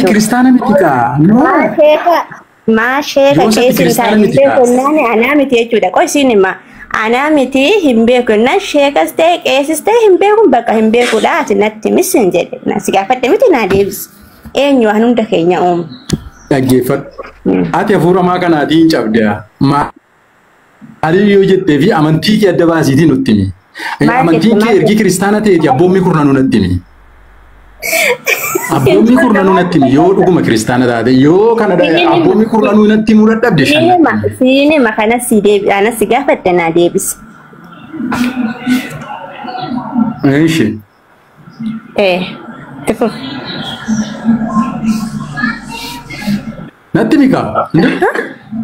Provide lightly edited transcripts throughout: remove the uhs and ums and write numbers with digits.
Ati kiristaana miti kaa? No. Maa sheeka maa sheeka Yoos ati qeesii hin kiristaana taane hin miti kaa? beeku jennaan anaa miti jechuudha. Qoy siin hima. Anaa miti hin beeku jennaan sheekas ta'e qeesis ta'e hin beeku bakka hin beekudha ati natti himis hin jedhe. Na si gaafadhe miti naa deebisi. Eenyu waan hunda keenya uume? Dhaggeeffadhu. Ati hafuura maa kanaatiin hin cabde. Maaliif yoo jettee fi amantii kee adda baasiitii nutti himi. Maal jette Amantiin kee maal ergi jette? kiristaana ta'eeti abboommii kurnanuu natti himi. Abboommii kurnanuu natti himi yoo dhuguma kiristaana taate yoo kana Siin hima. abboommii kurnanuu natti himuu dadhabde Siin shan hima. natti himi. Siin hima kanas si deebi anas si gaafadhe naa deebisi. Eeshi. Itti fufi. Natti himi kaa? Inde?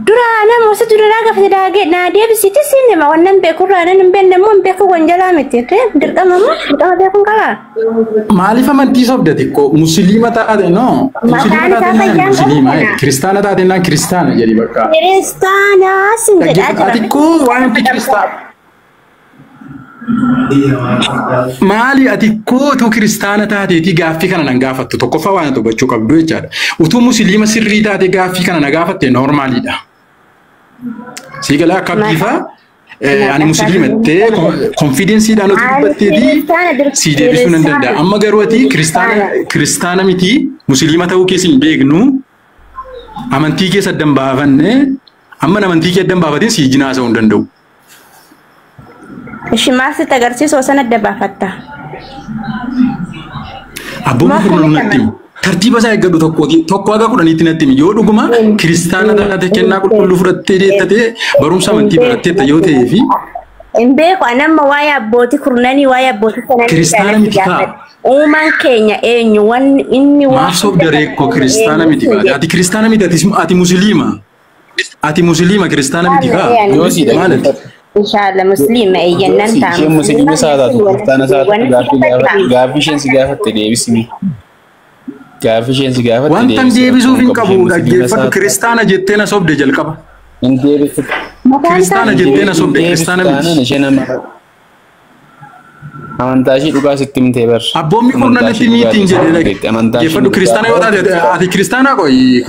Dura nama osoo dura naa gaafate naa deebisiiti siin hima wannan beekurraa nan hin beekne immoo hin beeku wanjalaa miti. Dirqama moo dirqama beekuun qabaa? Maaliif amantii sobda xiqqoo musliima taate no musliima Maqaan isaa taate naan fayyaan qabu musliima kana. kiristaana taate naan kiristaana jedhi bakka. Kiristaanaa siin jedhaa Dhaggeeffadhu jira. ati koo waanti kiristaana. Maali ati koo utuu kiristaana taateetii gaaffii kana nan gaafattu tokkoffaa waan ati hubachuu qabdu jechaadha. Utuu musliima sirrii taate gaaffii kana na gaafatte noormaaliidha. Sii galaa akka abdiifaa ani Maqaan isaa musliima jettee konfidensiidhaan utuu Ani dubbatteetii kiristaana sii deebisuu nan danda'a. kiristaana Amma garuu ati kiristaana kiristaana. kiristaana miti musliima ta'uu keessa hin beeknu amantii keessa adda hin baafanne amma amantii kee adda hin baafatin sii jinaasa'uu hin danda'u. Ishi maal sitti agarsiisu osoo adda baafatta? Abboommii Maal kurnanuu kana natti himi. Tartiiba isaa eeggadhu tokkooti tokko haga kudhaniitti natti himi. Yoo dhuguma kiristaana taate kennaa qulqulluu fudhattee deettatee barumsa amantii baratteetta yoo ta'ee fi Hin beeku ani amma waa'ee abbootii kurnanii waa'ee abbootii sananii kiristaana kanatti miti kaa. gaafadhe. Uumaan keenya eenyu wanni inni waan Maaf hunda sobda kan reekko uume kiristaana eenyu miti siin kaate. jedhe. Ati kiristaana miti ati musliima. Ati musliima kiristaana miti kaa. Inshallah Yoosii Maal ati? dhaggeeffadhu. Inshallah musliima eeyyannan Yoosii ta'a isheen musliima musliima isaa taatu jechuun kiristaana isaa taatu wanni gaaffii gaafadha. gaaffii isheen si gaafatte deebisimi. Gaaffii isheen si gaafatte Wantan deebisi deebisuuf rakkoon hin qabu qabu isheen musliima dhaggeeffadhu isaa taatu. kiristaana jettee na sobde jalqaba. Hin deebisu Maqaan isaa Kiristaana hin jettee na deebisu hin sobde deebisu kiristaana miti. taanaan isheen amma amantaa ishee dhugaa sitti himtee bar. Abboommii Amantaa kurnan ishee natti dhugaa miitiin sitti jedhee himteetti. Amantaa isheen dhaggeeffadhu dhugaa kiristaana yoo taate ati kiristaana qoyi.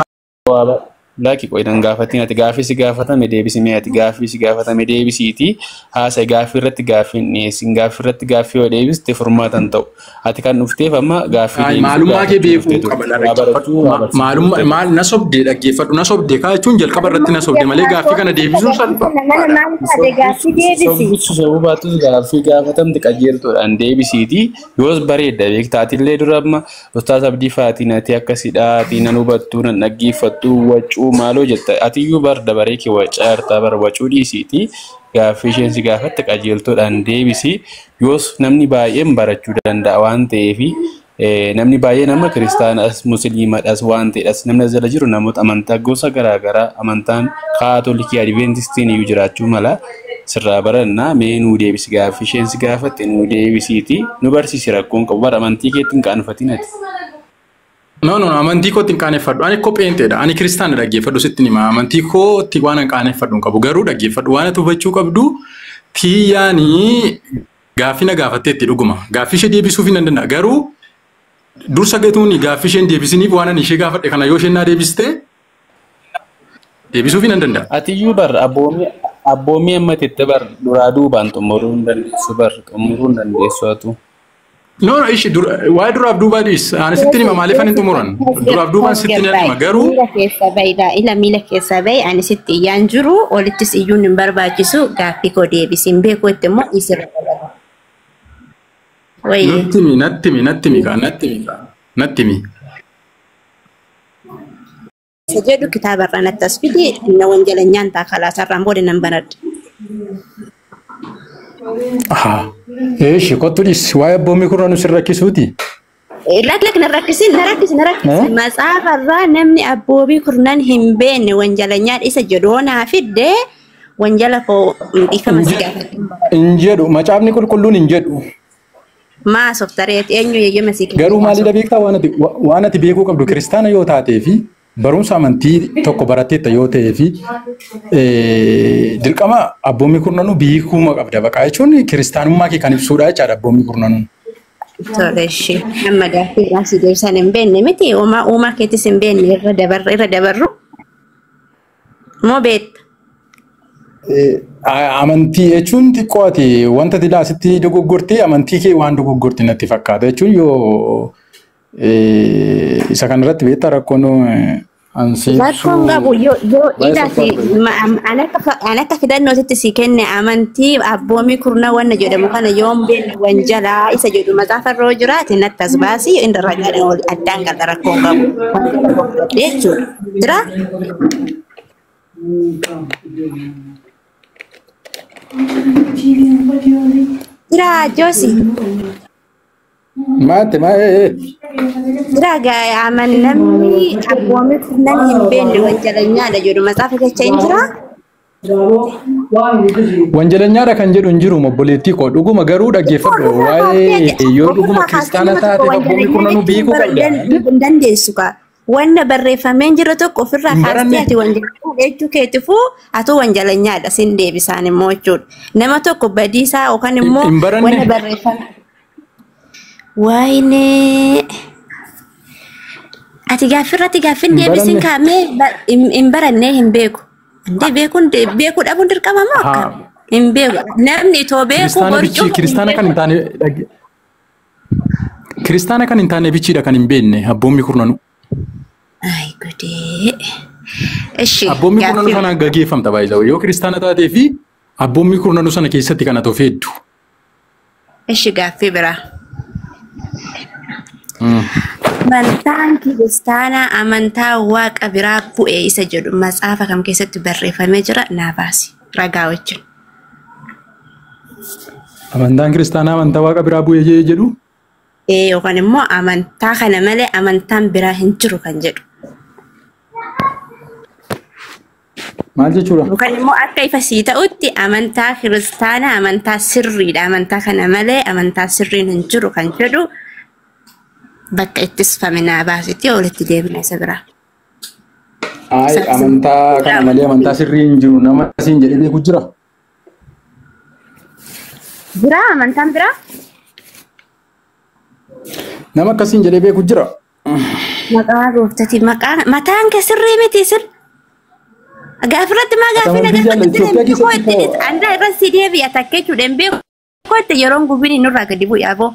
Laki qoy nan gaafatiin ati gaaffii si gaafatame deebisi mee ati gaaffii si gaafatame deebisiiti haasa'e gaaffii irratti gaaffii hin dhiyeessin gaaffii irratti gaaffii yoo deebiste furmaata hin ta'u ati kan dhufteef amma gaaffii Ay, deebisuu maalummaa kee gaafachuu beekuu dhuftee qaba turte waa barachuu dhaggeeffadhu. waa barsiisuu Maalummaa dhuftee maal na sobdee dhaggeeffadhu na sobdee kaa jechuun jalqaba irratti na sobde malee gaaffii kana deebisuun Mana salphaadha. maal taate gaaffii deebisi. Sobbisu sobuu baattus gaaffii gaafatamte qajeeltoodhaan deebisiiti yoos bareedda beektaa atillee dura amma ustaas Abdii Faatiin ati akkasidha ati nan hubattuu nan dhaggeeffattuu wacuu maaloo jetta atiyyuu bar dabaree kee wacaa jirta bar wacuu dhiisiiti gaaffii isheen si gaafatte qajeeltoodhaan deebisi yoos namni baay'een barachuu danda'a waan ta'eefi namni baay'een amma kiristaanas musliimadhas waan ta'edhas namni as jala jiru namoota amantaa gosa garaagaraa amantaan kaatolikii adventistiin iyyuu jiraachuu mala sirraa barannaa mee nuu deebisi gaaffii isheen si gaafatte nuu deebisiiti nu barsiisi rakkoon qabu bara amantii keetti hin qaanfatin ati. No, no, amantii kootti hin qaaneffadhu. Ani koo pheenxeedha. Ani kiristaana dhaggeeffadhu sitti hima. Amantii kootti waan hin qaaneffadhu hin qabu. Garuu dhaggeeffadhu waan ati hubachuu qabdu tiyyaanii gaaffii na gaafatteetti dhuguma. Gaaffii ishee deebisuuf hin danda'a. Garuu dursa gatuun gaaffii isheen deebisiniif waan ani ishee gaafadhe kana yoo isheen naa deebiste deebisuuf hin danda'a. Atiyyuu bar abboommii amma tette bar duraa duubaan xumuruu hin dandeessu bar xumuruu hin dandeessu atu. No, no, ishi waa'ee duraaf duubaa dhiis. Ani sitti hima maaliif ani xumuran? Duraaf duubaan sitti nan hima garuu Miila keessa bahi ila miila keessa bahi ani sitti iyyaan jiru olittis iyyuun hin barbaachisu gaaffii koo deebisi hin beeku itti immoo isirra dalaga. Wayii. natti himi, natti himi, natti himi kaa, natti himi kaa, natti himi. Isa jedhu kitaaba irraa natti as fidi na wanjalanyaan ta'a kalaasarraan booda nan banadha. Ahaa. Eeshi kottu dhiis waa'ee abboommii kurnan sin rakkisuuti. Lak lak na rakkisin na rakkisin na rakkisin matsaafa irraa namni abboommii kurnan hin beekne wanjalanyaan isa jedhu naa fidde wanjala koo dhiifama si gaafadhe. Hin jedhu macaafni qulqulluun hin jedhu. Maa softareet eenyu yeyyama si Garuu maalidha beektaa waan ati beekuu qabdu kiristaana yoo taatee fi barumsa amantii tokko baratteetta yoo ta'ee fi dirqama abboommii kurnanuu beekuuma qabda baqaa jechuun kiristaanummaa kee kan ibsuudha jechaadha abboommii kurnanuun. Tole ishee amma gaaffii irraa si deebisan hin beekne miti uumaa uumaa keetis hin beekne irra dabarru irra dabarru moo beekta? Amantii jechuun xiqqoo ati wanta tilaa asitti dogoggortee amantii kee waan dogoggorte natti fakkaata jechuun yoo isa kanarratti beektaa rakkoon Rakkoon qabu yoo yoo ilaati an akka filannootitti si kenne amantii abboomii kurnaa wanna jedhamu kana yoon beekne wanjalaa isa jedhu macaafa irra yoo jiraate natti as baasii inni ragaadhaan wal addaan gala rakkoon qabu jechuudha. Jira? Jira Joosi. Maate maa Jira gaa aman namni abboomii kurnan hin beekne wanjalanyaadha jedhu macaafa keessa hin jiraa? Wanjalanyaadha kan jedhu hin jiru obboleettii koo dhuguma garuu dhaggeeffadhu waa'ee yoo dhuguma kiristaana taate abboomii kurnanuu beekuu qabda. Hin dandeessu kaa. Wanna barreeffameen jiru tokko ofirraa Hin kaastee baranne. ati wanjalanyaadha jechuu keetifuu atu wanjalanyaadha sin deebisaan immoo jechuudha. Nama tokko badiisaa yookaan immoo Hin baranne. wanna barreeffame. Waayinee. Ati gaaffirratti gaaffiin Hin deebisiin baranne. kaa'amee hin barannee hin beeku. Indee beekuun beekuu dhabuun dirqama moo Haa. akkam? Hin beeku. Namni itoo beeku Kiristaana bichi borcuu kiristaana kan hin taane kiristaana kan hin taane bichiidha kan hin beekne abboommii kurnanuu. Ay godee. Ishi Abboommii kurnanuu gaaffii sanaan gaggeeffamta baay'ee yoo kiristaana taatee fi abboommii kurnanuu sana keessatti kan ati of heeddu. ishi gaaffii biraa. Amantaan kiristaanaa amantaa waaqa biraa bu'e isa jedhu macaafa kam keessatti barreeffamee jira naa baasi ragaa wajjin. Amantaan kiristaanaa amantaa waaqa biraa bu'ee jedhu Ee yookaan immoo amantaa kana malee amantaan biraa hin jiru kan jedhu. maal jechuudha? Yookaan immoo akka ifa sii ta'utti amantaa kiristaanaa amantaa sirriidha. Amantaa kana malee amantaa sirriin hin jiru kan jedhu bakka ittisfame naa baasitti walitti deebina isa biraa. Ay amantaa kana malee amantaa sirrii hin jiru nama siin jedhee beeku jira. Biraa amantaan biraa? Nama akkasiin jedhee beeku jira. Maqaa gooftati maqaa mataan kee sirrii miti sir. Gaafirratti maa gaaffii na Amantii jaalala gaafatti Itoophiyaa hin beeku keessatti itti andaa irra si deebi'a takka jechuudha hin beeku itti yeroon gubiin nurraa gadi bu'i aboo.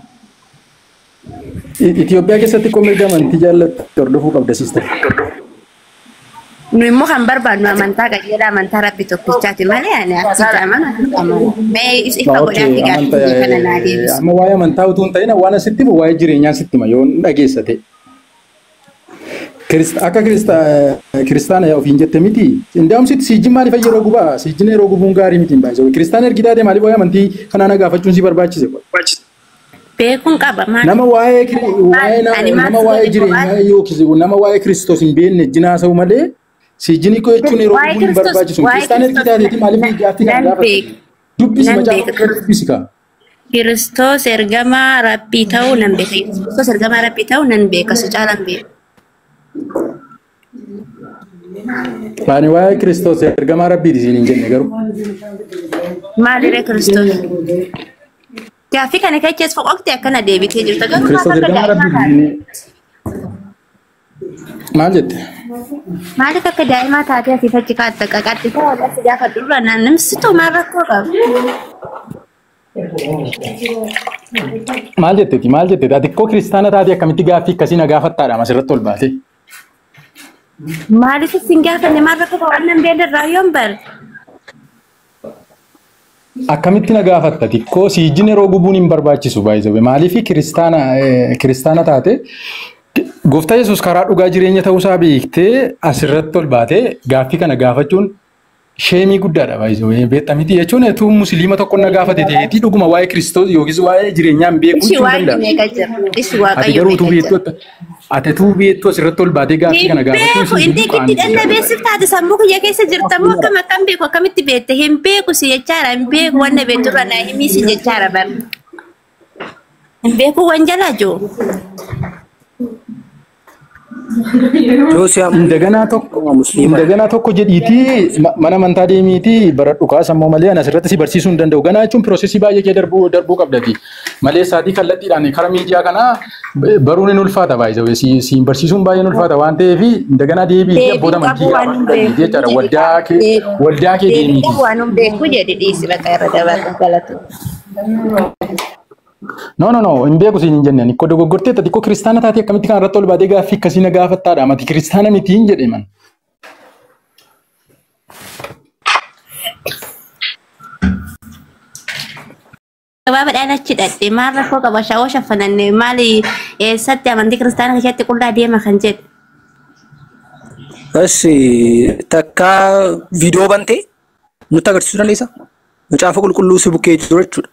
Itoophiyaa keessatti koo mirga amantii jaallattu hordofuu qabda sister. Nu immoo kan barbaadnu amantaa qajeelaa amantaa rabbi tokkichaati malee ani akkasitti amanu asitti amanu. Mee ifa godhaa fi gaaffii kana naa deebisi. Amma waa'ee amantaa utuu hin ta'in waan asitti himu waa'ee jireenyaa sitti hima yoo dhageessate. Akka kiristaana ofiin jette miti. Indaa'umsi siijin maaliif yeroo gubaa? Siijin yeroo gubuun gaarii miti hin baay'isu. Kiristaana ergi taate maaliif waa'ee amantii kanaa na gaafachuun si barbaachise? Beekuun qaba maal? Nama waa'ee Ani maal nama waa'ee si godhe jireenyaa yookiis nama waa'ee Kiristoos hin beekne jinaa malee siijin koo jechuun yeroo Waa'ee gubuun hin Kiristoos barbaachisu. waa'ee Kiristaana ergi Kiristoos taateeti maaliif gaaffii kana nan gaafatte? beeka. Dubbisi Nan macaafa beeka. dubbisi kaa. Kiristoos ergamaa rabbii ta'uu nan beeka. Kiristoos ergamaa rabbii ta'uu nan beeka. Si caalaan beeka. Ani waa'ee Kiristoos ergamaa rabbiiti siin hin jenne garuu. Maaliree Kiristoos? Gaaffii kana keessa foqoqte akkana deebitee jirta. Garuu maaf Kiristoos akka ergamaa daa'imaa rabbiiti taate? siin maal jette? Maaliif akka daa'imaa taatee asii fachi kaatta qaqaatti ta'uu si gaafadhu irraa naan namsitu maal rakkoo qaba? Maal jetteeti? Maal jetteeti? Ati koo kiristaana taate akkamitti gaaffii akkasii na gaafattaadha asirratti ol baate. Maaliif isin gaafanne maal rakkoo qaba? Annan beela irraa yoon bare. Akkamitti na gaafatta? Xiqqoo siijin yeroo gubuun hin barbaachisu baay'isee. Maaliif kiristaana kiristaana taate gooftaa Yesuus karaa dhugaa jireenya ta'uusaa beektee asirratti ol baate gaaffii kana gaafachuun sheemii guddaadha baay'isee. Beekta miti jechuun utuu musliima tokko na gaafate ta'eetii dhuguma waa'ee Kiristoos yookiis waa'ee jireenyaa hin beeku Ishi jechuun waaqni danda'a. meeqa jira? Ishi Ati waaqayyo garuu utuu meeqa jira? beektu ati utuu beektu asirratti ol baatee gaaffii Hin kana gaafachuun beeku si inni gidduu giddi qaanii dhanna guddaadha. beeksif taate sammuu kiyya keessa jirta moo akkam akkam beeku akkamitti beekte hin beeku si jechaara hin beeku wanna beektu irra naa himii si jechaara bar. Hin beeku wan jalaa jiru. Joosii amma Indaganaa tokko musliima indaganaa tokko jedhiitii mana amantaa deemiitii baradhu kaas ammoo malee ani asirratti si barsiisuu hin danda'u. Ganaa jechuun piroosesii baay'ee kee darbuu darbuu qabdati. Malee isaatii kallattiidhaan karaa miidiyaa kanaa baruun hin ulfaata baay'ee siin barsiisuun baay'ee hin ulfaata waan ta'eef daganaa deebii abboota amantii gaafadhu jechaadha. Waldaa kee deemiiti. Waan hin beeku jedhi dhiisi bakka irra dabarru galatu. No no no hin beeku siin hin jenne ani dogoggortee xixiqqoo kiristaana taatee akkamitti kan irratti ol baatee gaaffii akkasii na gaafattaadha amati kiristaana miti hin jedhe man. Gabaabaadhaan achi dhadhe maal rakkoo qaba shawoo shaffananne maali eessatti amantii kiristaana keessatti qullaa deema kan jedhe. Eshi takka viidiyoo bantee nutti agarsiisuu dandeessaa? Macaafa qulqulluu si bukkee jiru jechuudha.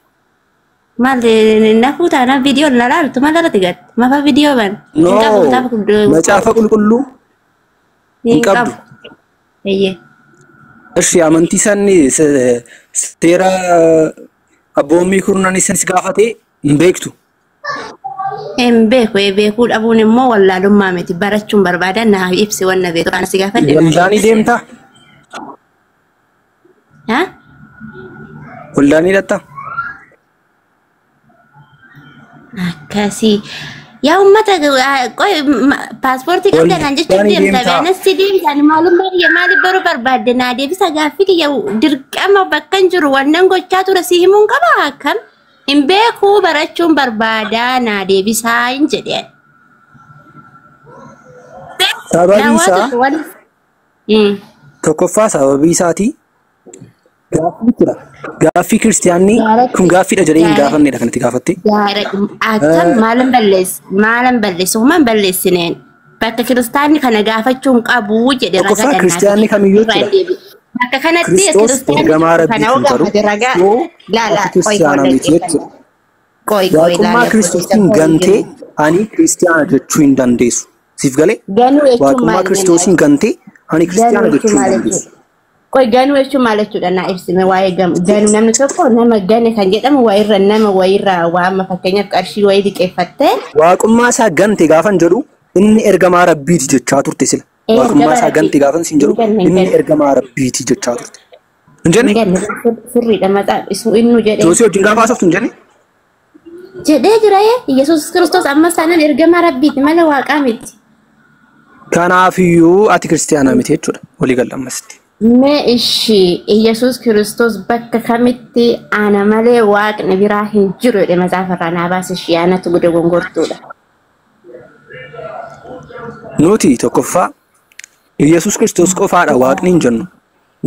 Maal nafuu taanaan viidiyoo na laaltu maal irratti gatte? Mafa viidiyoo ban? No, macaafa qulqulluu hin qabdu. Eeyyee. Eshi amantii sanni seera abboommii kurnan isin gaafatee hin beektu. Hin beeku beekuu dhabuun immoo wallaalummaa miti barachuun barbaadan naaf ibsi wanna beeku kana si gaafadhe. Waldaanii deemtaa? Haa? Waldaanii dhattaa? Akkasii. Yaa uummata paaspoortii qabda naan jechuun deemta baanas si deemtaan maalummaa kiyya maaliif baruu barbaadde naa deebisa gaaffii kiyya dirqama bakka hin jiru wannan gochaa ture si himuun qaba akkam hin beekuu barachuun barbaadaa naa deebisaa hin jedheen. Sababii isaa tokkoffaa sababii isaatii gaaffii jira. Gaaffii kiristiyaanni kun gaaffiidha jedhee hin gaafannedha kanatti gaafatte. Akkam maalan balleesse homaan balleessineen bakka kiristaanni kana gaafachuu hin qabu jedhe ragaa Tokkoffaa kiristiyaanni kamiyyuu jechuudha. Bakka kanatti Kiristoos ergamaa kana Rabbii kan gaafate ragaa jedhu laala ati kiristiyaana miti jechuudha. Qoy qoy Waaqummaa laala Kiristoosiin gantee ani kiristiyaana jechuu hin dandeessu. Siif galee? Ganuu jechuun Waaqummaa maal Kiristoosiin gantee ani kiristiyaana Ganuu jechuu jechuun hin maal dandeessu. jechuudha? Qoy ganuu jechuun maal jechuudha naa ibsime waa'ee ganuu namni tokko nama gane kan jedhamu wayirra nama wayirra waa amma fakkeenyaaf qarshii wayii liqeeffattee Waaqummaa isaa gante gaafan jedhu inni ergamaa Rabbiiti jechaa turte sila. Waaqummaa isaa gante gaafan siin jedhu inni ergamaa Rabbiiti jechaa turte. Hin jenne? Hin ganne sirriidha maxaa isu innu jedhee. Joosii wajjin gaafa haasoftu hin jenne? Jedhee jira Yesuus Kiristoos amma sanan ergamaa Rabbiiti malee waaqaa miti. Kanaafiyyuu ati kiristiyaana miti jechuudha walii galla ammasitti. Mee ishii Yesuus Kiristoos bakka kamitti ana malee waaqni biraa hin jiru jedhe macaafa irraa naa baase ishii anatu gude gongortuudha. Nuti tokkoffaa Yesuus Kiristoos qofaadha waaqni hin jennu.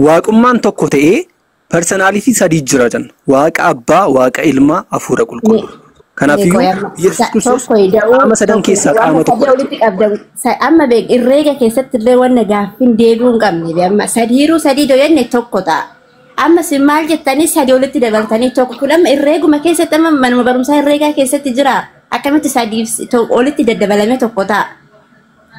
Waaqummaan tokko ta'ee parsonaalitii sadii jira jenna. Waaqa Abbaa, Waaqa Ilmaa, Hafuura Qulqulluu. Kanaafiyyuu Yesuus Kiristoos qaama sadan keessaa qaama tokkodha. Walitti qabda amma beek herreega keessatti illee wanna gaaffiin deebi'uu hin qabne amma sadiiruu sadii doo jenne tokko ta'a. Amma si maal jettanii sadii walitti dabaltanii tokko kun amma herreeguma keessatti amma manuma barumsaa herreegaa keessatti jira akkamitti sadiif walitti daddabalame tokko ta'a.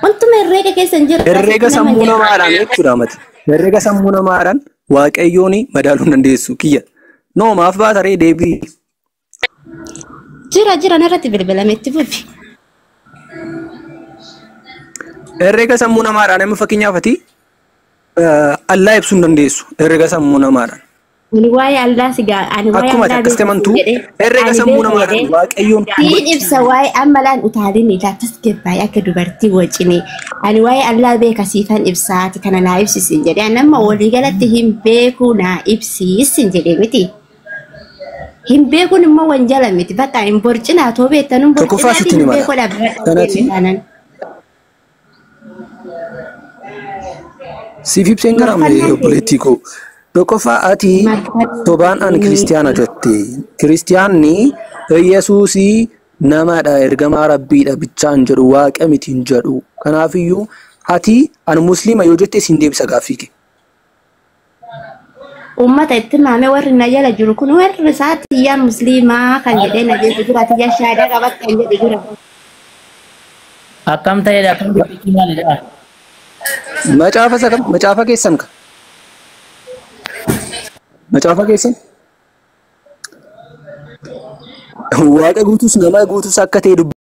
Wantuma herreega keessa hin jiru. Herreega sammuu namaadhaan jechuudha mati. Herreega sammuu namaadhaan waaqayyoon madaaluu hin dandeessu kiyya. Noo maaf baataree deebii. Jira jira narratti bilbilame itti fufi. Herreega sammuu namaadhaan amma fakkeenyaaf ati Allaa ibsuu hin dandeessu. Herreega sammuu namaadhaan. Ani waa'ee Allaa si gaa ani waa'ee Akkuma ati Allaa akkas amantu herreega sammuu namaadhaan waaqayyoon Siin ibsa waa'ee amma laan utaalin ilaaltas gabbaayee akka dubartii wacine ani waa'ee Allaa beeka siifan ibsaati kana naa ibsisin jedhee ani amma waliigalatti hin beeku naa ibsiisin jedhee miti. Hin beekuun immoo wanjala miti bakka hin borcinaa too beektan hin Tokkoffaa borcinaati sitti hin ni mala. beeku dhaabbatanii Kanati taanan. Siif ibseen gara Marfannaan obboleettii koo. Tokkoffaa ati sobaan ani kiristiyaana jette. Kiristiyaanni Yesuusii namadha ergamaa Rabbiidha bichaan jedhu waaqa miti hin jedhu. Kanaafiyyuu ati ani musliima yoo jette siin deebisa gaaffii kee. Uummata itti maame warri na jala jiru kun warri isaa tiyyaa musliimaa kan jedhee na beeku jira tiyyaa shaadaa qabat kan jedhu jira. Akkam ta'edha akkam dubbichi maalidha? Macaafa isa kam? Macaafa keessan ka? Macaafa keessan? Waaqa guutuus nama guutuus akka ta'e dubbata.